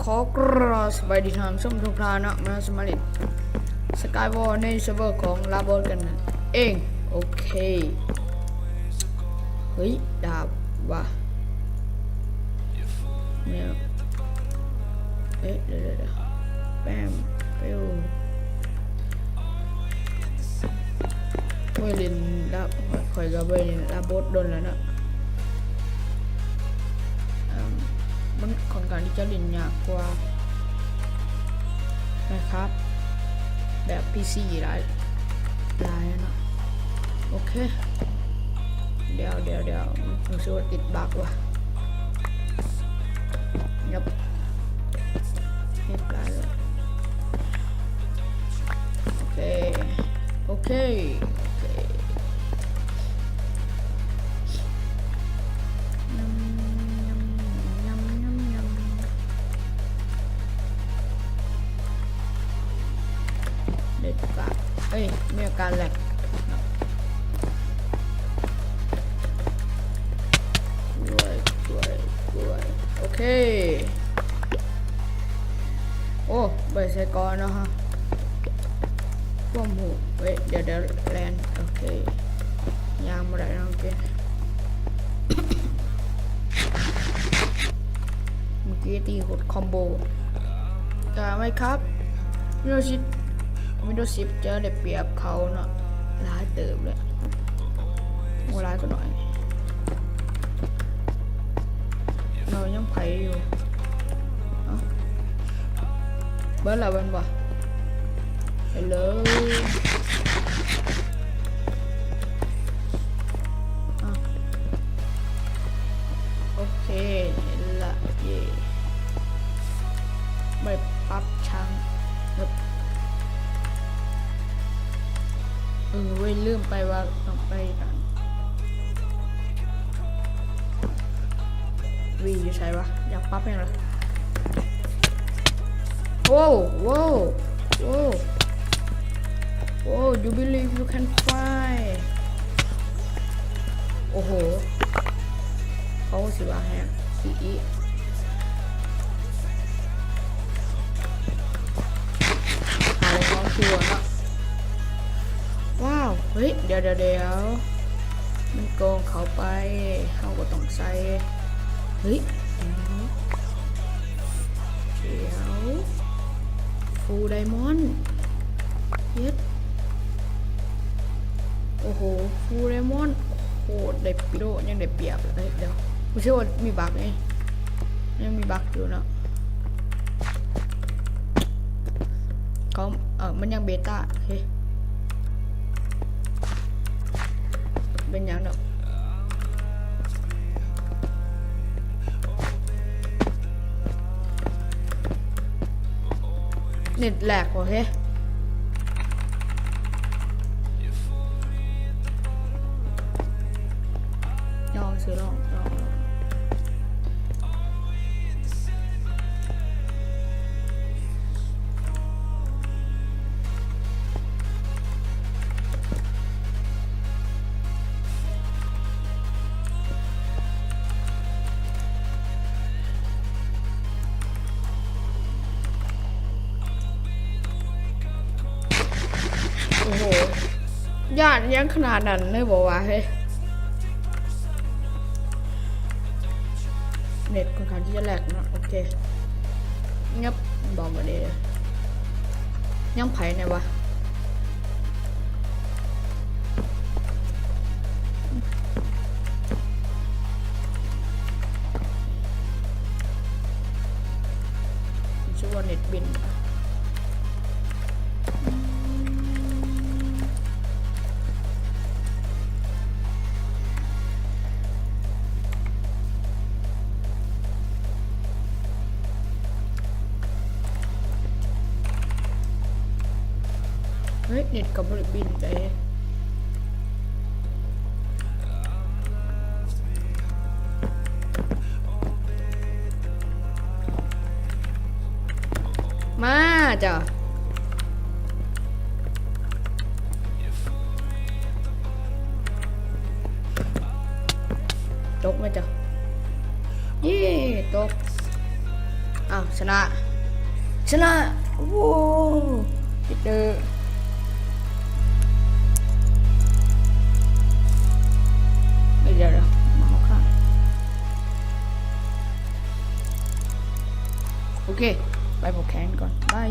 ຂໍກາບສະບາຍດີທ່ານຜູ້ຊົມທຸກທ່ານເນາະ, ມາສະມາຫຼິ້ນ Skywars ໃນເຊີເວີຂອງ Labos ກັນນັ້ນເອງ. ໂອເຄ ເຮີ້ຍ ດາບວ່າ ແນວ ເອະ ດຽວໆໆ ແປມ ປິວ. ໂອ້ຍ ຫຼິ້ນລະ ຂ້ອຍກໍບໍ່ໄດ້ຫຼິ້ນ Labos ດົນແລ້ວເນາະ. ເອີ່ມ ມັນຂ້ອນຂ້າງທີ່ຈະຫຼິ້ນຍາກກວ່າ Minecraft ແບບ ພີຊີ ຫຼາຍ ຫຼາຍເນາະ. ໂອເຄ ດຽວໆໆ ຮູ້ສຶກວ່າຕິດບັກວ່າ ຍັບ ເຮັດຫຼາຍແລ້ວ. ໂອເຄ ໂອເຄ ໂອເຄ ຍຳ ຍຳ ຍຳ ຍຳ ຍຳ. ເນັດກາ ເອີຍ ມີອາການແລັກ. ໂອເຄ ໂອ້ ບໍ່ໄດ້ໃສ່ເກາະເນາະ ຄວາມຮູ້. ເອີຍ ດຽວໆ ແລ່ນ ໂອເຄ ຍ່າງບໍ່ໄດ້ເນາະ ເມື່ອກີ້ ເມື່ອກີ້ຕີໂຄດຄອມໂບ. ກະໄວ້ຄັບ ວິນໂດສິບ ວິນໂດສິບຈະໄດ້ປຽບເຂົາເນາະ ຫຼາຍເຕີບເລີຍ. ໂອ້ ຫຼາຍກວ່າໜ້ອຍ ເຮົາຍັງໄປຢູ່. ເອົ້າ ເບິດແລ້ວແມ່ນບໍ່? ເຮັລໂລ ອາ ໂອເຄ ເຫັນລະ ເຢ້ ໄປປັບຊ່າງ ເອີ ເອີ ເວີ້ຍ ລືມໄປວ່າຕ້ອງໄປ ວີຢູ່ໃສວະ? ຢາກປັບຫຍັງລະ? ໂອ້ ໂອ້ ໂອ້ ໂອ້ you believe you can fly. ໂອ້ໂຫ ເຂົາຊິວ່າແຮງອີ່ອີ່ ຫາໄດ້ຂອງຄືເນາະ. ວ້າວ ເຮີ້ຍ ດຽວໆໆ ມັນໂກງເຂົ້າໄປ ເຮົາບໍ່ຕ້ອງໃສ່. ເຮີ້ຍ ດຽວ ຟູໄດມອນ ເຮັດ ໂອ້ໂຫ ຟູໄດມອນ ໂຄດໄດ້ປຽບ ຍັງໄດ້ປຽບເລີຍ. ດຽວ ຮູ້ສຶກວ່າມີບັກນີ້ ຍັງມີບັກຢູ່ເນາະ. ເຂົາ ເອີ ມັນຍັງເບຕາ ເຮີ້ຍ ເປັນຫຍັງດອກ ເນັດແລກ ໂອເຄ ລອງຊິ ລອງ ລອງ ລອງ. ໂອ້ໂຫ ຢ້ານຫຍັງຂະໜາດນັ້ນເລີຍບໍ່ວະເຮີ້ຍ? ເນັດຂ້ອນຂ້າງທີ່ຈະແລັກເນາະ. ໂອເຄ ຍັບ ບອກມາເດ້ ຍັງໃຜແດ່ວະ? ຊື່ວ່າເນັດບິນ. ເຮີ້ຍ ເນັດກໍບໍ່ໄດ້ບິນເດ້. ມາເຈົ້າ ຕົກມາເຈົ້າ. ເຢ້ ຕົກ. ອ້າວ ຊະນະ ຊະນະ ໂອ້ ປີເຕີ ດຽວໆ ມາເອົາຂ້າງ ໂອເຄ ໄປຜູກແຂນກ່ອນ ບາຍ.